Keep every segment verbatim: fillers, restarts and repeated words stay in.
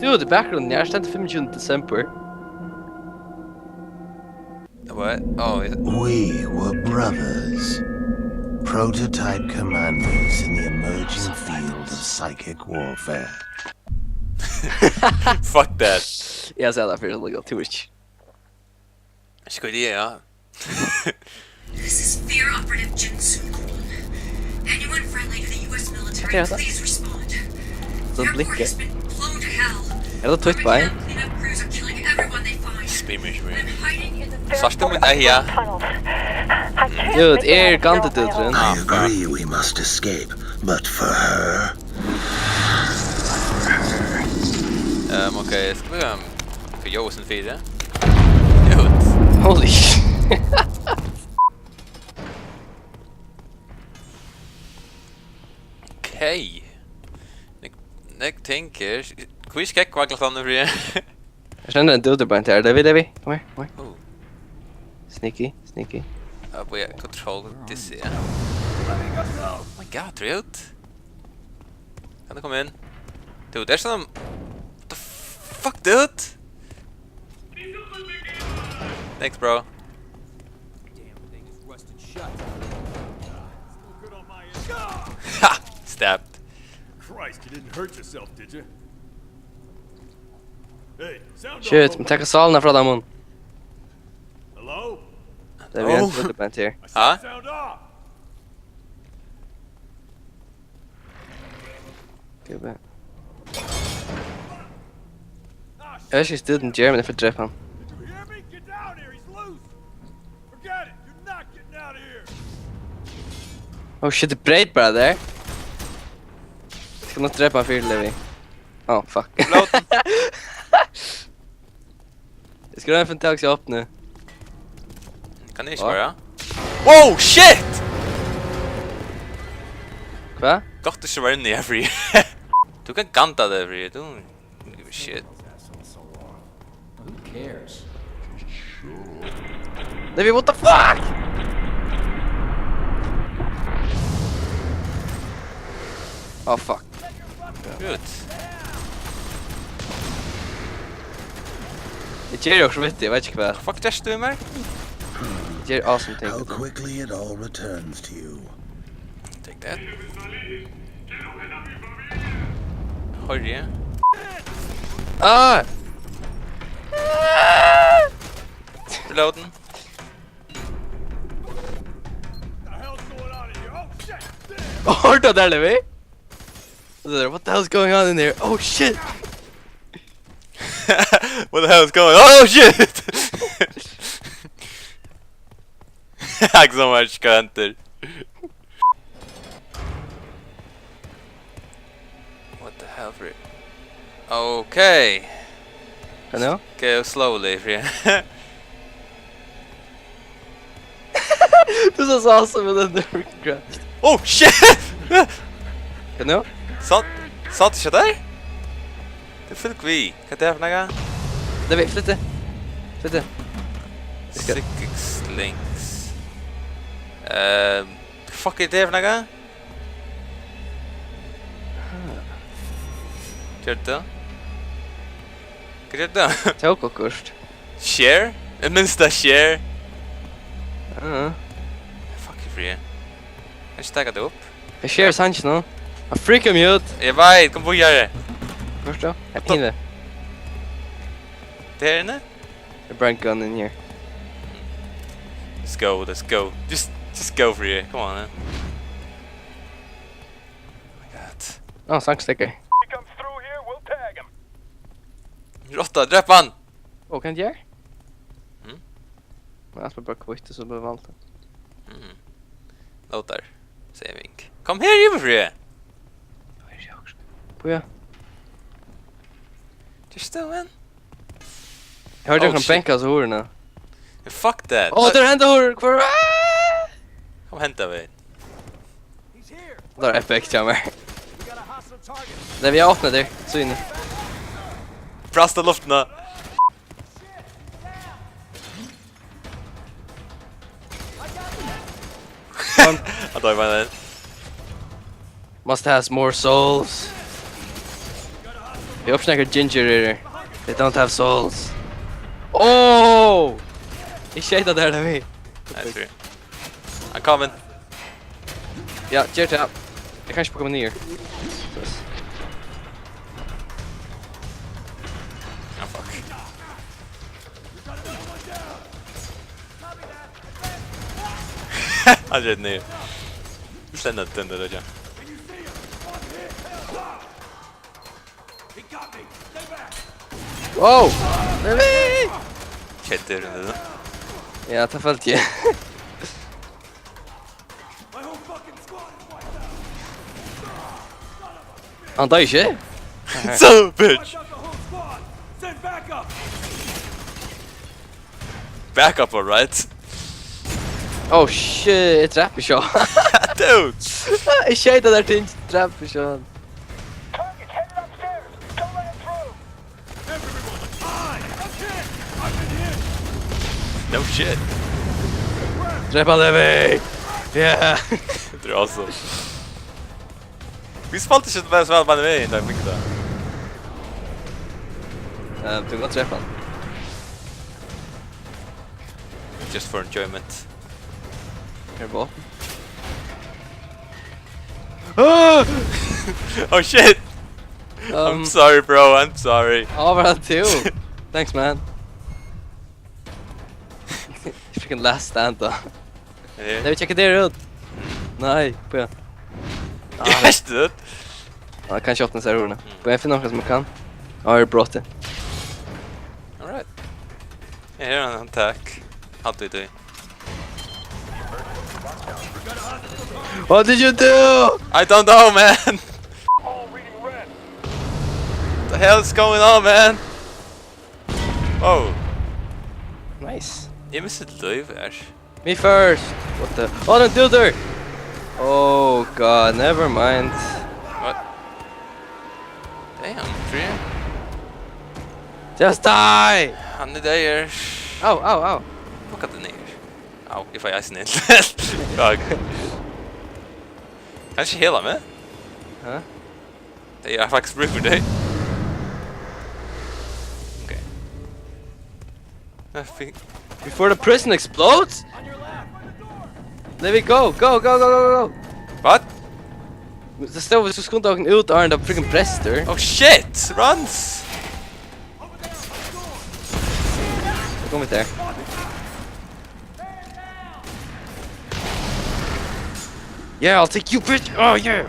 Dude, í bakgrundini her stendur fimmogtjúgunda desembur. What? Oh, is it? We were brothers. Prototype commandos in the emerging field of psychic warfare. Fuck that. Eg sá tað fyri, so gott, tú ikki. Skuld eg, ja. This is Fear Operative Jin Sun Kwon. Anyone friendly to the U S military, please respond. Their port has been blown to hell. Er tað tøtt by? Cleanup crews are killing everyone they find. Spyr meg ikki meir. I'm hiding in the Fear Fortified tunnels. Dude, er gandidúturin? I agree we must escape, but for her. Um, ok, skal vi, um, for Josen fire? Dude. Holy shit. Ok. Nek, nek tenker. Hví skekk var glatt annað fyri? Eg kjenni ein dude beint her. Levi, Levi. Kom her, kom her. Oh. Sneaky, sneaky. Ja, boy, kontroll, disse, ja. Oh my god, dude. Kan du komme inn? Dude, det er sånn. What the fuck, dude? Thanks, bro. Ha! Stabbed. Christ, you didn't hurt yourself, did you? Hey, sound off. Shit, men taka sálina frá teimum. Hello? Tað er ein dude beint her. I said sound off. Give it. Eg veit ikki, student German, eg fari at drepa hann. Did you hear me? Get down here. He's loose. Forget it. You're not getting out of here. Oh shit, tað breyt bara har. Eg skal nokk drepa hann fyri, Levi. Oh, fuck. Reload. Eg skal royna at finna tað eg opni. Kann eg ikki bara? Wow, shit! Hvat? Gott ikki var inni her, Free. Tú kann ganda teg, Free. Tú, shit. Who cares? Levi, what the fuck? Oh, fuck. Good. Eg geri okkurt við tað, eg veit ikki hvat. Hvat fuck gert tú við mær? Eg geri awesome ting. How quickly it all returns to you. Take that. Hoyri eg. Ah! Reloading. Hoyrdi tú tað, Levi? What the hell's going on in here? Oh shit! What the hell is going on? Oh shit! Ikke så much, hva hender? What the hell, Free? Okay. Hello? Okay, slowly, Free. This is awesome with the freaking ground. Oh shit! Hello? Satt, satt ikke der? Det er fullt vi. Hva er det for noe? Det er vi, flytte. Flytte. Six links. Ehm, hva fuck er det for noe? Gjør det. Hva gjør det? Tók okkurt. Share? Eg minst tað share. Ja. Fuck you, Free. Kan ikke taka det opp. Eg share sangin nú. Hann freakar meg út. Eg veit, kom víðari. Hvørt då? Eg pini. Det er inne? There's a brand gun in here. Let's go, let's go. Just, just go for it. Come on, man. Oh my god. Oh, thanks, sticker. He comes through here, we'll tag him. Rotta, drep hann! Ó, hvat hann ger? Mm? Men alt var bara kvitt, og so bara valgt. Mm. Loadar. Saving. Kom her, Jimmy Free! Bíða. Just do it. Eg hoyrdi onkran banka hasa hurðina. Fuck that. Ó, tað er henda hurð. Hvør? Kom henta vegin. Tað var epic, hjá mær. Nei, vit hava opnað tær. So inni. Brast av luftina. Hann doyvar bara. Must has more souls. Eg uppsnakkar ginger eru. They don't have souls. Oh! Eg skeyt at tað er tað við. Nice three. I'm coming. Ja, ger tað. Eg kann ikki koma niður. Oh, fuck. Hann skeyt niður. Send den, den der, ja. Wow! Kjøttur, det. Ja, tað følti eg. Hann døy ikki? So bitch. Backup, alright. Oh shit, eg drap ikki hann. Dude. Eg skeyt hann der til, drap ikki hann. Target's headed upstairs. Don't let him through. No shit. Drep hann, Levi! Yeah! Det er awesome. Vi spalti ikke bare så veldig mange veier, da, fikk det. Eh, du kan drepa han. Just for enjoyment. Her er våpen. Oh shit! I'm Um, sorry, bro, I'm sorry. Ja, var det too? Thanks, man. Freaking last stand, da. Eh, Nei, vi sjekker det ut. Nei, på ja. Yes, dude. Ja, jeg kan ikke åpne serverne. På jeg finner noe som jeg kan. Ja, jeg har brått det. Alright. Jeg har en attack. How do you do? What did you do? I don't know, man. The hell's going on, man? Oh, Nice. Eg misti lív her. Me first. What the? Oh, no, dude there. Oh god, never mind. What? Damn, three. Just die! Hann er deyður. Au, au, au. Fuck at niður. Au, eg fái eisini inn. Fuck. Kanskje hela meg? Hæ? Eg havi faktiskt brúk fyri tey. Ok. Eg fekk Before the prison explodes? Let me go, go, go, go, go, go. What? Det står vi skal skunda oss ut av den freaking brestur. Oh shit! Runs! Så kommer vi til. Yeah, I'll take you, bitch! Oh, yeah!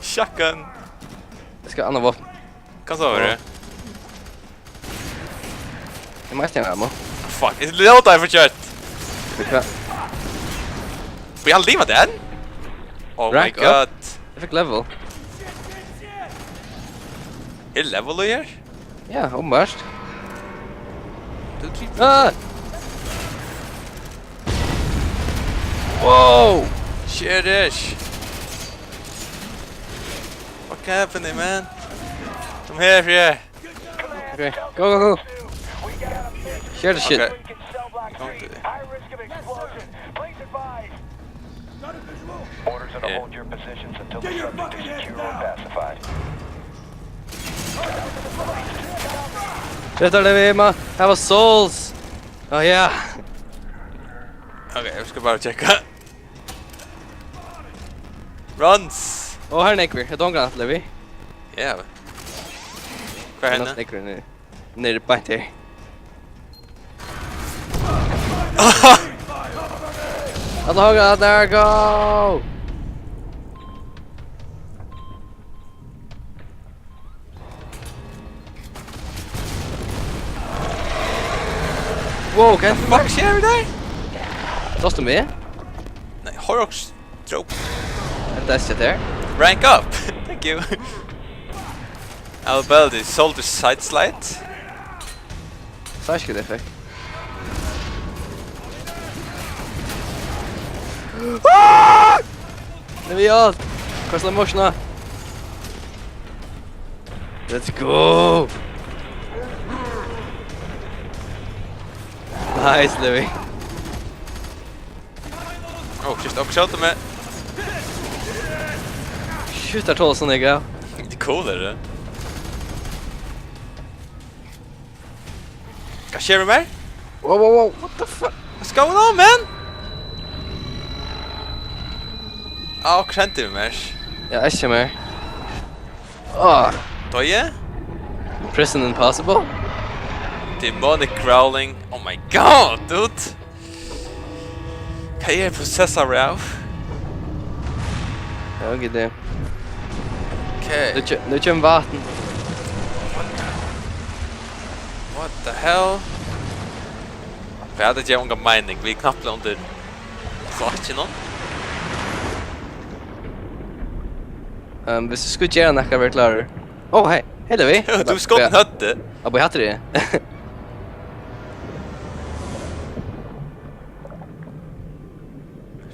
Shotgun! Jeg skal ha annet våpen. Hva så var det? Jeg må ha ammo. Fuck, jeg låt deg for kjøtt! Vet du hva? Får jeg livet den? Oh my Rank up. god. Jeg fikk level. Er det level i her? Ja, åpenbart. Du driver. Ah! Wow! Shit ish. What happened, man? Come here, here. Okay, go, go, go. Share the shit. Okay. Going to the High risk of explosion. Please advise. Orders are to Yeah. Hold your positions until the subject is secure or pacified. Dette er det vi må. Have a souls. Oh, yeah. Ok, jeg skal bare sjekke. Runs! Å, her er Negri. Jeg donger han, Levi. Ja. Hva er Han henne? Negri nede. Nede bak der. At hugga, there go! Wow, hva Fuck, skjer det der? Tókst tú meg? Nei, Horrocks drop. Hetta er sett her. Rank up! Thank you. Our ability, Soldier Side Slide. Sá ikki hvat eg fekk. Ah! Let me out! Hvar slow motion á? Let's go! Nice, Louis. Oh shit, okkurt skjóta meg. Tú tar tolv sånne greier. Det er cool, er det? Hva skjer med meg? Wow, wow, wow, what the fuck? What's going on, man? Á, hvat hendi við mær? Ja, eg kemur. Á. Døy eg? Prison Impossible? Demonic growling. Oh my god, dude! Hvat er prosessor av? Ja, ok, det. Ok. Nú kje-, nú kemur vatn. What the hell? Hvat er det, ger onga meining? Vit eru knappliga undir klokkuni. Ehm, hvis du skulle gjøre noe, vær klar. Ó, hei. Hei, Levi. Tú skot í høvdið. Ja, bø, hatt er det.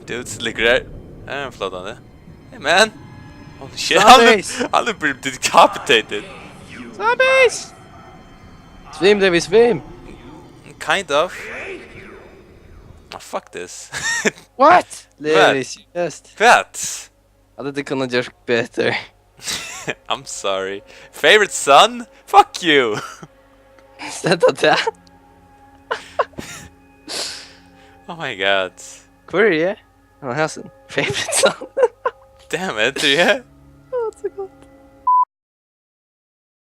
Dudes ligger her. Eh, flott, han er. Hey, man. Holy shit. Zombies! Han er, han er blevet decapitated. Zombies! Svim, Levi, svim! Kind of. Oh, fuck this. What? Levi, just. What? Hadde du kunnet gjort bedre? I'm sorry. Favorite son? Fuck you! Støtta til? Oh my god. Hvor er jeg? Han har sin favorite son. Damn it, yeah. Åh, så godt.